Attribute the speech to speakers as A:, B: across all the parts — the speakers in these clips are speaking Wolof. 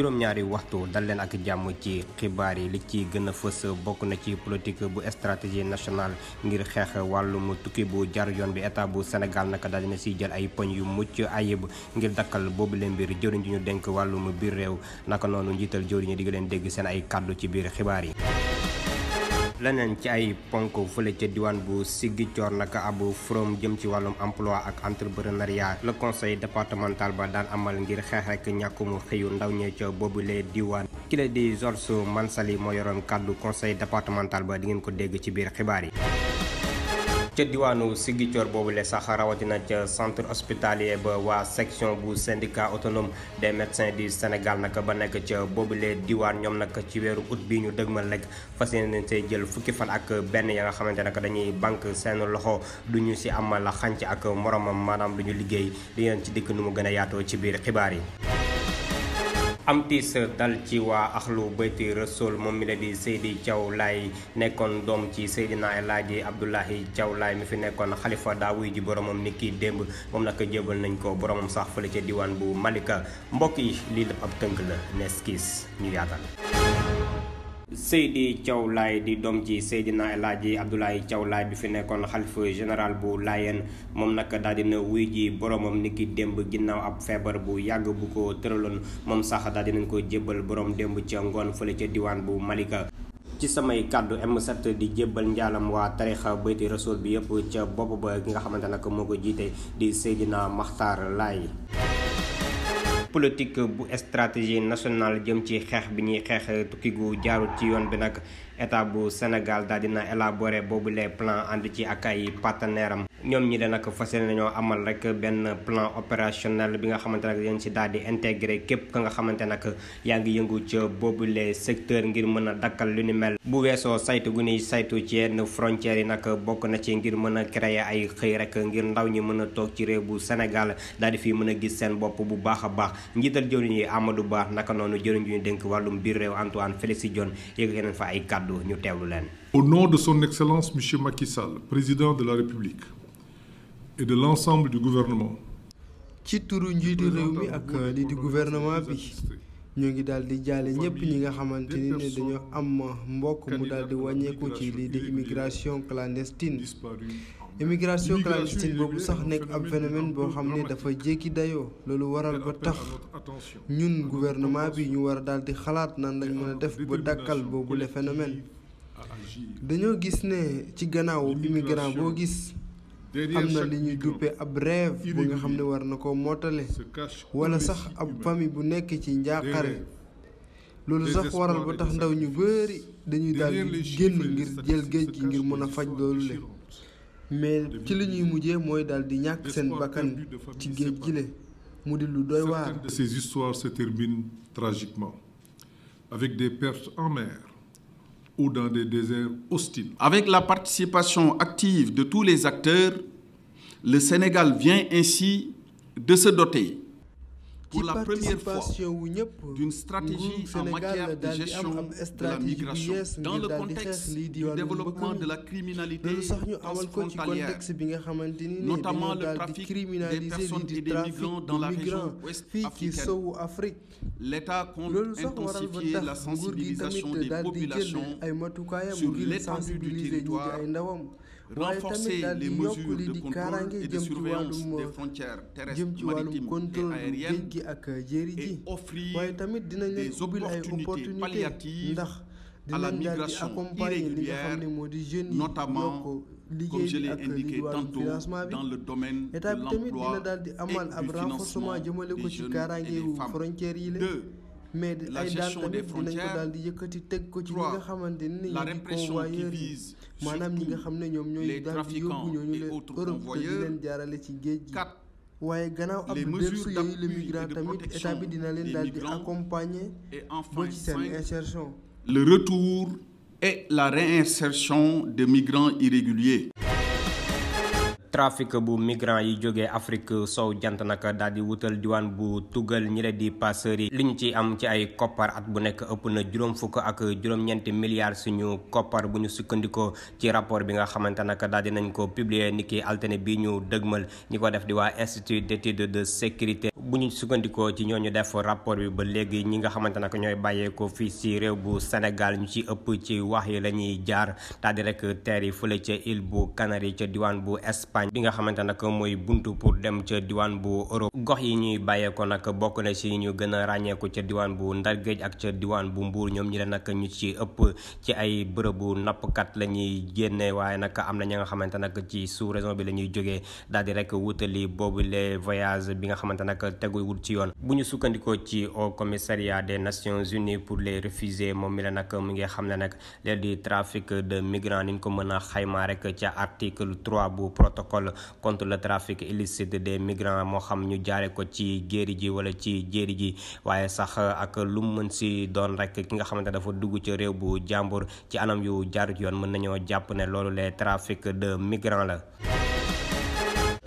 A: juróom-ñaari waxtu dal leen ak jàmm ci xibaar yi li ci gën a fës bokk na ci politique bu stratégie nationale ngir xeex wàllum tukki bu jar yoon bi état bu Sénégal naka daal dina siy jël ay poñ yu mucc ayib ngir dakkal boobu leen mbir jëriñ ji ñu dénk wàllum biir réew naka noonu njiital jëriñ ñi di leen dégg seen ay kàddu ci biir xibaar yi. leneen ci ay ponk fële ca diwaan bu Ziguinchor naka ab forum jëm ci wàllum emploi ak entrepreneuriat le conseil départemental ba daan amal ngir xeex rek ñàkkum xëyu ndaw ñee ca boobule diwaan ki la di Georges Mansali moo yoroon kàddu conseil départemental ba di ngeen ko dégg ci biir xibaar yi. ca diwaanu Ziguinchor boobule sax rawatina ca centre hospitalier ba waa section bu syndicat autonome des médecins du Sénégal naka ba nekk ca boobule diwaan ñoom nag ci weeru août bi ñu dëgmal rek fas yéene see jël fukki fan ak benn ya nga xamante nag dañuy banque seen loxo duñu si amal xànc ak moromam maanaam duñu liggéey di ngeen ci dikk nu mu gën a yaatoo ci biir xibaar yi. am tiis dal ci waa axlu bayti rasul moom mi la di Seydi Thiaw Laye nekkoon doom ci Seydina El Hadji Abdoulaye Thiaw Laye mi fi nekkoon xalifa daa wuy ji boromam ni kii démb moom nag jébal nañ ko boromam sax fële ca diwaan bu Malika mbokk yi lii lépp ab tënk la nees kiis ñu yaatal. Seydi Thiaw Laye di doom ci Seydina El Hadji Abdoulaye Thiaw Laye bi fi nekkoon xalifa général bu Layeen moom nag daal dina wuy ji boromam niki démb ginnaaw ab feebar bu yàgg bu ko tëraloon moom sax daal dinañ ko jébbal borom démb ca ngoon fële ca diwaan bu Malika. ci samay kàddu M7 di jébbal njaalam waa tarixa bayti rasul bi yëpp ca bopp ba ki nga xamante nag moo ko jiite di Seydina Makhtar Laye. politique bu stratégie nationale jëm ci xeex bi ñuy xeex tukki gu jaarut ci yoon bi nag état bu Sénégal daal dina élaborer boobu les plans ànd ci ak ay partenaires am ñoom ñi de nag fas yéene nañoo amal rek benn plan opérationnel bi nga xamante nag yéen ci daal di intégré képp ka nga xamante nag yaa ngi yëngu ca boobu les secteurs ngir mën a dakkal lu ni mel bu weesoo saytu gu ñuy saytu ci yenn frontières yi nag bokk na ci ngir mën a créer ay xëy rek ngir ndaw ñi mën a toog ci réew bu Sénégal daal di fi mën a gis seen bopp bu baax a baax njiital jëwriñ yi Amadou Ba naka noonu jëwriñ ñu dénk wàllum biir réew Antoine Félix Diome yëg yeneen fa ay kàddu ñu teewlu leen.
B: Au nom de son excellence monsieur Macky Sall, président de la République et de l'ensemble du gouvernement.
C: ci turu njiitu réew mi ak lii di gouvernement bi ñoo ngi daal di jaale ñëpp ñi nga xamante ni ne dañoo am mbokk mu daal di wàññeeku ci lii di immigration clandestine. immigration clandestine boobu sax nekk ab phénomène boo xam ne dafa jékki dayoo loolu waral ba tax ñun gouvernement bi ñu war a daal di xalaat nan lañ mën a def ba dakkal boobu le phénomène. dañoo gis ne ci gannaaw immigrant boo gis am na li ñuy duppe ab rêve bu nga xam ne war na ko mottale wala sax ab famille bu nekk ci njàqare loolu sax waral ba tax ndaw ñu bari dañuy daal di génn ngir jël géej gi ngir mën a faj loolu le mais ci li ñuy mujjee mooy daal di ñàkk seen bakkan ci géej gi le mu di lu doy waar.
B: Ces histoires se terminent tragiquement avec des pertes en mer ou dans des déserts hostiles.
D: Avec la participation active de tous les acteurs, le Sénégal vient ainsi de se doter pour la première fois d'une stratégie en matière de gestion de la migration dans le contexte du développement de la criminalité transfrontalière, notamment le trafic des personnes et des migrants dans la région ouest africaine. L'État compte intensifier la sensibilisation des populations sur l'étendue du territoire, renforcer les mesures de contrôle et de surveillance des frontières terrestres, maritimes et aériennes et offrir des opportunités palliatives à la migration irrégulière, notamment, comme je l'ai indiqué tantôt, dans le domaine de l'emploi et du financement des jeunes et des femmes. 2.
C: mais
D: la gestion des frontières. 3. La répression qui vise surtout les trafiquants et autres convoyeurs. 4.
C: waaye gannaaw ab dellu yooyu le migrant tamit état bi dina leen daal di accompagner ba ci seen insertion.
D: Le retour et la réinsertion des migrants irréguliers.
A: trafic bu migrant yi jógee Afrique sow jant nag daal di wutal diwaan bu tugal ñi la di passeurs yi li ñu ci am ci ay koppar at bu nekk ëpp na juróom-ñeenti milliards suñu koppar bu ñu sukkandikoo ci rapport bi nga xamante nag daal di nañ ko publier niki altine bi ñu dëgmal ñi ko def di waa Institut d'études de sécurité bu ñu sukkandikoo ci ñooñu def rapport bi ba léegi ñi nga xamante nag ñooy bàyyeekoo fii si réew bu Sénégal ñu ci ëpp ci wax yi la ñuy jaar daal di rek teer yi fële ca île bu Canaries ca diwaan bu Espagne bi nga xamante nag mooy buntu pour dem ca diwaan bu Europe gox yi ñuy bàyyeekoo nag bokk na si ñu gën a ràññeeku ca diwaan bu Ndar Géej ak ca diwaan bu Mbuur ñoom ñi la nag ñu ci ëpp ci ay bërëbu nappkat la ñuy génne waaye nag am na ña nga xamante nag ci sous région bi la ñuy jógee daal di rek wutali boobu les voyages bi nga xamante nag teguwul ci yoon bu ñu sukkandikoo ci Haut Commissariat des Nations Unies pour les réfugiés moom mi la nag mu ngi xam ne nag leen di trafic de migrants ni ñu ko mën a xaymaa rek ca article 3 bu protocole contre le trafic illicite des migrants moo xam ñu jaare ko ci géeri ji wala ci jéeri ji waaye sax ak lu mu mën si doon rek ki nga xamante dafa dugg ca réew bu jàmbur ci anam yu jaarut yoon mën nañoo jàpp ne loolu les trafic de migrants la.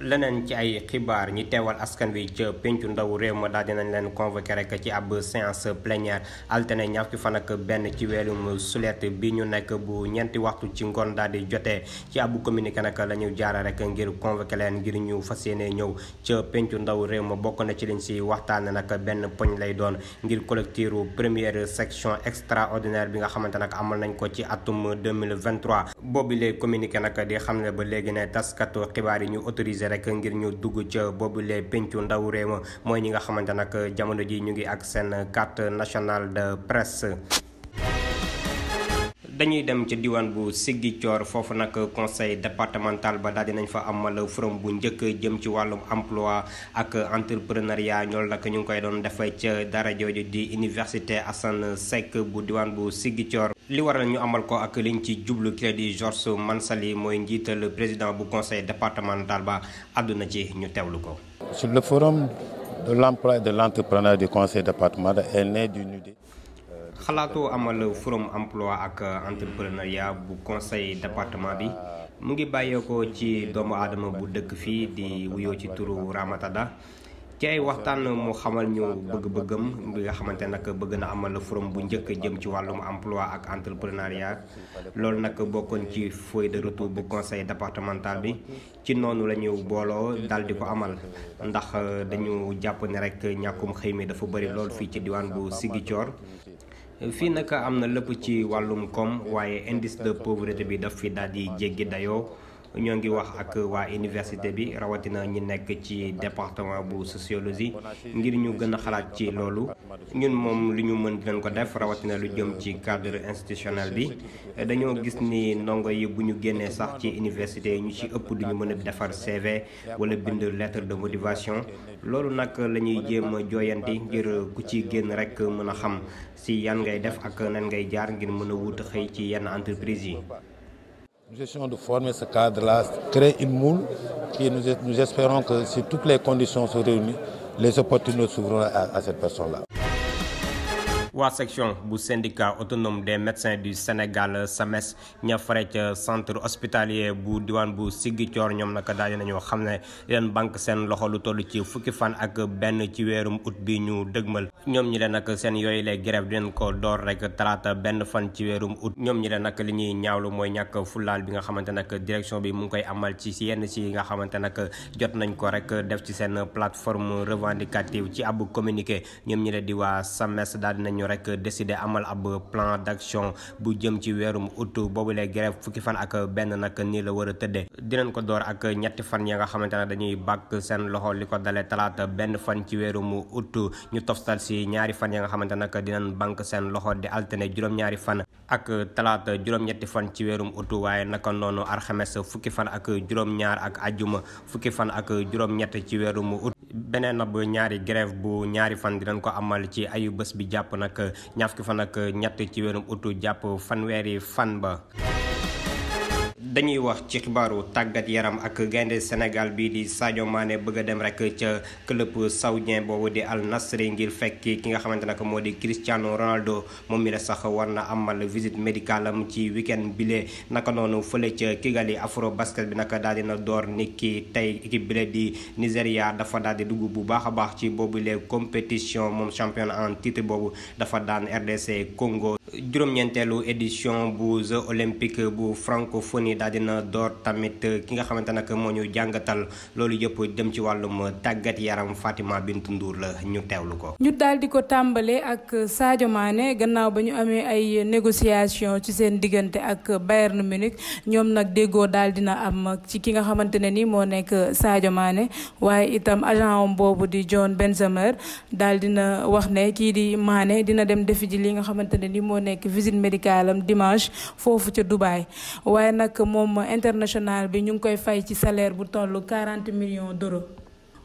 A: leneen ci ay xibaar ñi teewal askan wi ca pencu ndaw réew ma daal dinañ leen convoqué rek ci ab séance plénière altine ñaar fukki fan ak benn ci weerum sulet bi ñu nekk bu ñeenti waxtu ci ngoon daal di jotee ci ab communiqué nag la ñu jaara rek ngir convoqué leen ngir ñu fas yéene ñëw ca pencu ndaw réew ma bokk na ci liñ si waxtaan nag benn poñ lay doon ngir collectiru première section extraordinaire bi nga xamante nag amal nañ ko ci atum 2023 boobu lay communiqué nag di xam ne ba léegi ne taskatu xibaar yi ñu autorisé rek ngir ñu dugg ca boobule pencu ndaw réew ma mooy ñi nga xamante nag jamono ji ñu ngi ak seen carte nationale de presse. dañuy dem ci diwaan bu Ziguinchor foofu nag conseil départemental ba daal dinañ fa amal forum bu njëkk jëm ci wàllum emploi ak entrepreneuriat ñoolu nag ñu ngi koy doon defee ca dara jooju di université Assane Seck bu diwaan bu Ziguinchor li waral ñu amal ko ak liñ ci jublu ki di Georges Mansali mooy njiital président bu conseil départemental ba àdduna ci ñu teewlu ko.
E: Sur le forum de l'emploi et de l'entrepreneuriat du conseil départemental est né d'une idée.
A: xalaatu amal forum emploi ak entrepreneuriat bu conseil département bi mu ngi bàyyeekoo ci doomu aadama bu dëkk fii di wuyoo ci turu Ramatada ci ay waxtaan mu xamal ñu bëgg-bëggam bi nga xamante nag bëgg na amal forum bu njëkk jëm ci wàllum emploi ak entrepreneuriat loolu nag bokkoon ci feuille de route bu conseil départemental bi ci noonu la ñu booloo daal di ko amal ndax dañu jàpp ne rek ñàkkum xëy mi dafa bëri lool fii ci diwaan bu Ziguinchor. fii nag am na lépp ci wàllum koom waaye indice de pauvreté bi daf fi daal di jéggi dayoo ñoo ngi wax ak waa université bi rawatina ñi nekk ci département bu sociologie ngir ñu gën a xalaat ci loolu ñun moom lu ñu mën dinañ ko def rawatina lu jëm ci cadre institutionnel bi dañoo gis ni ndongo yi bu ñu génnee sax ci université ñu ci ëpp duñu mën a defar CV wala bind lettre de motivation loolu nag la ñuy jéem a jooyanti ngir ku ci génn rek mën a xam si yan ngay def ak nan ngay jaar ngir mën a wut xëy ci yenn entreprise yi.
E: Nous essayons de former ce cadre-là, créer une moule et nous espérons que si toutes les conditions sont réunies, les opportunités s'ouvriront à cette personne-là.
A: waa section bu syndicat autonome des médecins du Sénégal SAMES ña fare ca centre hospitalier bu diwaan bu Ziguinchor ñoom nag daal di nañoo xam ne leen banque seen loxo lu toll ci fukki fan ak benn ci weerum août bi ñu dëgmal ñoom ñi leen nag seen yooyu les grève dinañ ko door rek talaata benn fan ci weerum août ñoom ñi leen nag li ñuy ñaawlu mooy ñàkk fulaal bi nga xamante nag direction bi mu ngi koy amal ci yenn si nga xamante nag jot nañ ko rek def ci seen plateforme revendicative ci ab communiqué ñoom ñi leen di waa SAMES daal di nañu rek décidé amal ab plan d'action bu jëm ci weerum août boobu les grève fukki fan ak benn nag nii la war a tëddee dinañ ko door ak ñetti fan ya nga xamante ne dañuy bàkk seen loxo li ko dalee talaata benn fan ci weerum août ñu toftal si ñaari fan ya nga xamante nag dinañ bank seen loxo di alterné juróom-ñaari fan ak talaata juróom-ñetti fan ci weerum août waaye naka noonu alxames fukki fan ak juróom-ñaar ak ajjuma fukki fan ak juróom-ñett ci weerum août beneen ab ñaari grève bu ñaari fan dinañ ko amal ci ayu bés bi jàpp nag ñaar fukki fan ak ñett ci weerum août jàpp fanweeri fan ba dañuy wax ci xibaaru tàggat yaram ak gaynde Sénégal bii di Sadio Mané bëgg a dem rek ca club saoudien boobu di Al Nassr ngir fekki ki nga xamante ne moo di Cristiano Ronaldo moom mi la sax war na amal visite médicale am ci weekend bile naka noonu fële ca Kigali Afro Basket bi naka daal dina door nit ki tey équipe bile di Nigéria dafa daal di dugg bu baax a baax ci boobule compétition moom champion en titre boobu dafa daan RDC Congo. juróom-ñeenteelu édition bu Jeux olympiques bu francophonie daal dina door tamit ki nga xamante nag moo ñu jàngatal loolu yëpp dem ci wàllum tàggat yaram Fatima Bintou Ndour la ñu teewlu ko.
F: ñu daal di ko tàmbale ak Sadio Mané gannaaw ba ñu amee ay négociation ci seen diggante ak Bayern Munich ñoom nag déggoo daal dina am ci ki nga xamante ne ni moo nekk Sadio Mané waaye itam agent am boobu di John Benzamer daal dina wax ne kii di Mané dina dem defi ji li nga xamante ne ni moo nekk visite médicale am dimanche foofu ca Dubaï waaye nag moom international bi ñu ngi koy fay ci salaire bu toll 40 millions d'euros.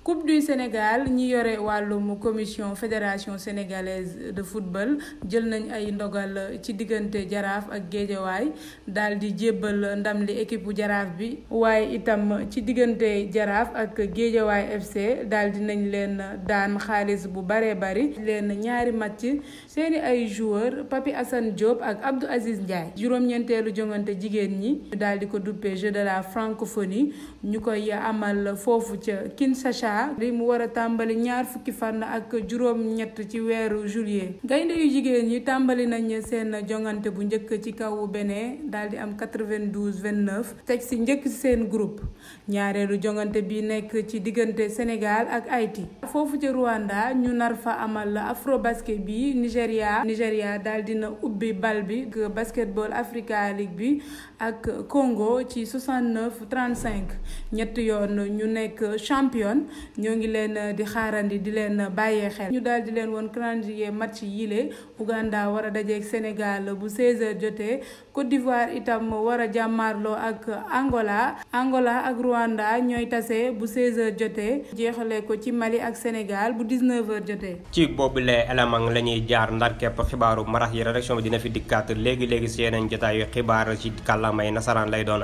F: Coupe du Sénégal ñi yore wàllum commission fédération sénégalaise de football jël nañ ay ndogal ci diggante jaraaf ak géejawaay daal di jébbal ndam li équipe bu jaraaf bi waaye itam ci diggante jaraaf ak géejawaay FC daal di nañ leen daan xaalis bu baree bari leen ñaari match seeni ay joueurs Papi Assane Diop ak Abdou Aziz Ndiaye juróom-ñeenteelu jongante jigéen ñi ñu daal di ko duppee jeu de la francophonie ñu koy amal foofu ca Kinshasa li mu war a tàmbali ñaar fukki fan ak juróom-ñett ci weeru juillet gaynde yu jigéen ñi tàmbali nañ seen jongante bu njëkk ci kaw Bénin daal di am 92-29 teg si njëkk si seen groupe ñaareelu jongante bi nekk ci diggante Sénégal ak Haïti foofu ci Rwanda ñu nar fa amal afro basket bi Nigéria daal dina ubbi bal bi basketball Africa League bi ak Congo ci 69-35 ñetti yoon ñu nekk champion ñoo ngi leen di xaarandi di leen bàyyee xel ñu daal di leen woon calendrier match yile Uganda war a dajeek Sénégal bu 16h jotee Côte d'Ivoire itam war a jàmmaarloo ak Angola ak Rwanda ñooy tase bu 16h jotee jeexale ko ci Mali ak Sénégal bu 19h jotee.
A: ci boobule élément la ñuy jaar ndar képp xibaaru marax yi rédaction bi dina fi dikkaat léegi si yeneen jotaayu xibaar ci kàllaamay nasaraan lay doon.